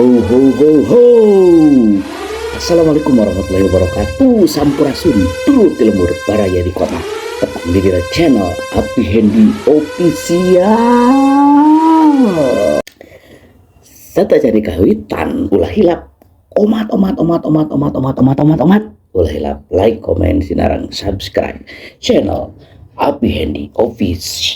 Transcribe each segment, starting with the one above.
Ho ho ho ho. Assalamualaikum warahmatullahi wabarakatuh. Sampurasun dulur ti lembur baraya di kota. Tepang di dina channel Api Hendy Official. Sateuacan kawitan, ulah hilap omat omat omat omat omat omat omat omat omat, ulah hilap like, komen, sinareng subscribe channel Api Hendy Official.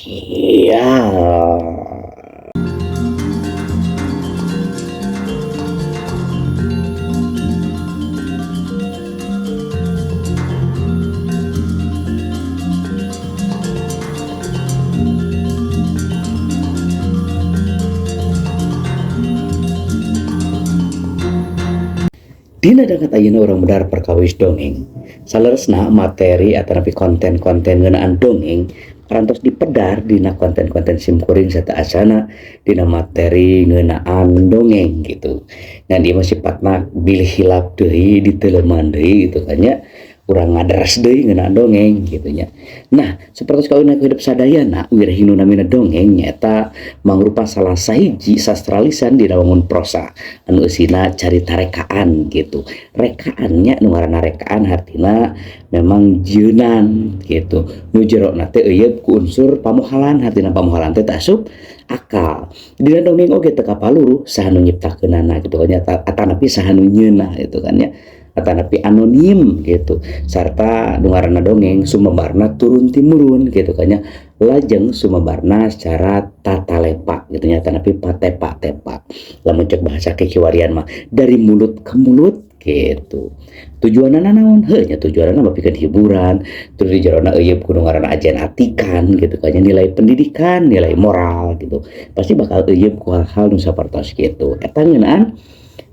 Dina danget ayeuna urang medar perkawis dongeng. Saleresna materi atanapi konten-konten ngeunaan dongeng parantos dipedar dina konten-konten simkuring sateuacanna dina materi ngeunaan dongeng gitu. Ngan ieu mah sifatna bilih hilap deui, diteuleuman deui gitu kan nya. Urang ngadares deui ngeunaan dongeng gitu nya. Nah, sapertos kawin hidup sadayana, wireh nu namina dongeng nyaeta mangrupa salah sahiji sastra lisan dina wangun prosa anu eusina carita rekaan gitu. Rekaannya, nu ngaranna rekaan hartina memang jieunan gitu. Nu jerona teh euyeub ku unsur pamohalan, hartina pamohalan teh asup akal. Dina dongeng oge teu kapaluruh saha nu nyiptakeunana gitu kan nya, atanapi saha nu nyieunna gitu kan nya, atanapi anonim gitu. Sarta nu ngaranna dongeng sumebarna turun timurun gitu kan nya, lajeng sumebarna secara tatalepa gitu nya, atanapi patepa-tepa, lamun cek bahasa kikiwarian mah dari mulut ke mulut gitu. Tujuanana naon heuh nya? Tujuanana mah pikeun hiburan, terus di jerona euyeub ku nu ngaranna ajen atikan gitu kan nya, nilai pendidikan, nilai moral gitu, pasti bakal euyeub ku hal-hal nu sapertos kitu. Eta ngeunaan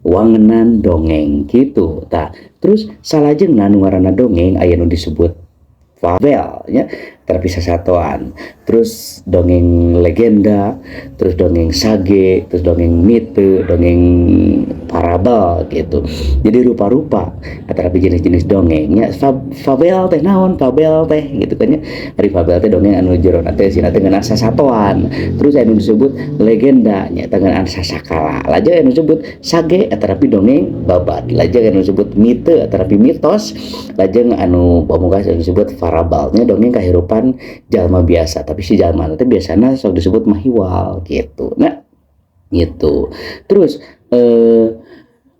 wangenan dongeng gitu. Tah, terus salajengna nu ngaranna dongeng aya nu disebut fabel nya, tapi sasatoan, terus dongeng legenda, terus dongeng sage, terus dongeng mite, dongeng parabel gitu. Jadi rupa-rupa tapi jenis-jenis dongengnya. Fabel teh naon? Fabel teh gitu kan nya. Ari fabel teh dongeng anu jerona teh sina teh ngeunaan sasatoan. Terus anu disebut legenda nya ngeunaan sasakala. Lajeng anu disebut sage tapi dongeng babad. Lajeng anu disebut mite tapi mitos. Lajeng anu pamungkas anu disebut parabelnya dongeng kahirupan jalma biasa, tapi si jalma teh biasanya sok disebut mahiwal gitu. Nah gitu. Terus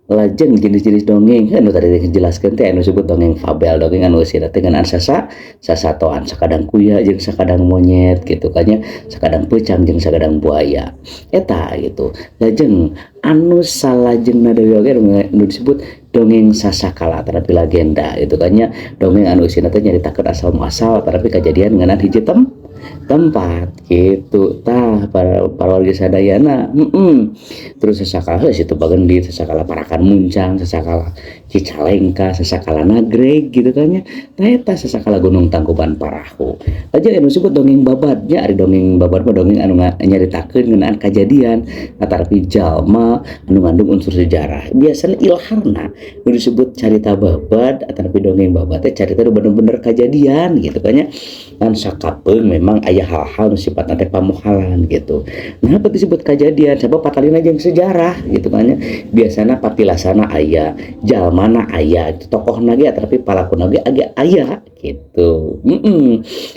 lajeng jenis-jenis dongeng anu tadi dijelaskeun teh anu disebut dongeng fabel, dongeng anu eusina teh ngeunaan sasatoan, sakadang kuya jeung sakadang monyet gitu kan nya, sakadang peucang jeung sakadang buaya eta gitu. Lajeng anu salajengna deui oge nu disebut dongeng sasakala tapi legenda gitu kan nya, dongeng anu eusina teh nyaritakeun asal muasal tapi kejadian ngeunaan hiji tempat gitu. Tah, para para warga sadayana, Terus sasakala heuh situ Bagendit, sasakala Parakan Muncang, sasakala Cicalengka, sasakala Nagreg gitu kan nya. Tah, eta sasakala Gunung Tangkuban Parahu. Lajeng anu disebut dongeng babadnya, ari dongeng babad mah dongeng anu nyaritakeun ngeunaan kajadian atanapi jalma anu ngandung unsur sejarah. Biasana ilharna nu disebut carita babad atanapi dongeng babad teh carita nu bener-bener kajadian gitu kan nya. Kan sakapeung memang aya hal-hal nu sifatna teh pamohalan gitu. Nah, apa disebut kajadian? Sabab patalina jeung sejarah gitu kan nya. Biasana patilasana aya, jalmana aya, itu tokohna ge tapi palakuna ge agak aya gitu.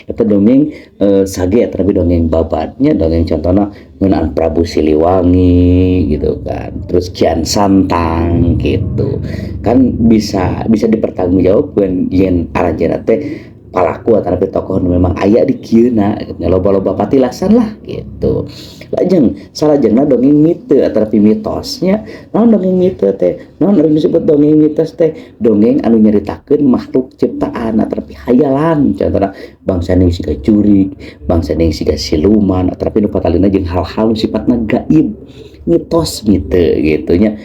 Eta dongeng sage tapi dongeng babadnya, dongeng contohna ngeunaan Prabu Siliwangi gitu kan. Terus Kian Santang gitu. Kan bisa bisa dipertanggungjawabkeun yen aranjeunna teh palaku atau tokoh nu memang aya di kieuna gitu. Loba-loba patilasan lah gitu. Lajeng salajengna dongeng mite atau mitosnya. Naon dongeng mite teh? Naon anu disebut dongeng mitos teh? Dongeng anu nyaritakeun makhluk ciptaan atau hayalan, contohna bangsa ning siga jurig, bangsa ning siga siluman, atau nu patalina jeung hal-hal nu sifatna gaib, mitos mite gitu nya.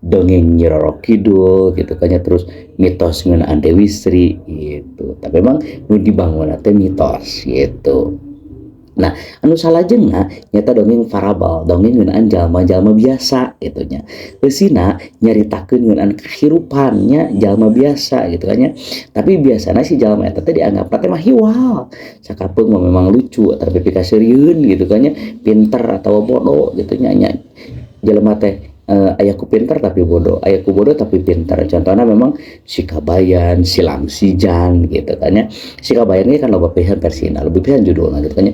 Dongeng Nyi Roro Kidul gitu kan ya, terus mitos ngeunaan Dewi Sri gitu. Tapi memang nu dibangun teh mitos gitu. Nah, anu salajengna nyata dongeng parabel, dongeng ngeunaan jalma-jalma biasa gitu nya. Eusina nyaritakeun ngeunaan kahirupannya jalma biasa gitu kan nya. Tapi biasana si jalma eta teh dianggap teh mahiwal. Sakapeung mah memang lucu tapi pikaseurieun gitu kan nya, pinter atau bodoh gitu nya, nya jelema teh Aya ku pinter tapi bodoh, aya ku bodoh tapi pinter. Contohnya memang si Kabayan, si Lamsijan gitu kan ya. Si Kabayan ini kan loba pisan versina, lebih pisan judulna gitu kan ya.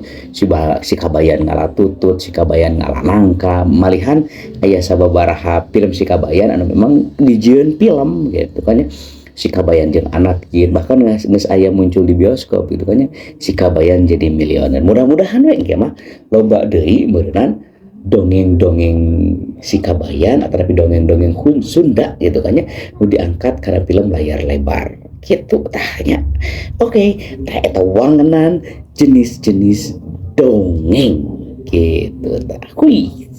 Si Kabayan ngala tutut, si Kabayan ngala nangka, malihan aya sababaraha film si Kabayan anu memang dijieun film gitu kan ya. Si Kabayan jeung anak jin, bahkan geus aya muncul di bioskop gitu kan ya, Si Kabayan Jadi Milioner. Mudah-mudahan we engke mah loba deui meureunan dongeng-dongeng si Kabayan atau tapi dongeng-dongeng Sunda gitu kan ya, nu diangkat karena film layar lebar gitu tah nya. Oke, tah eta wangenan jenis-jenis dongeng gitu tah. Kuis.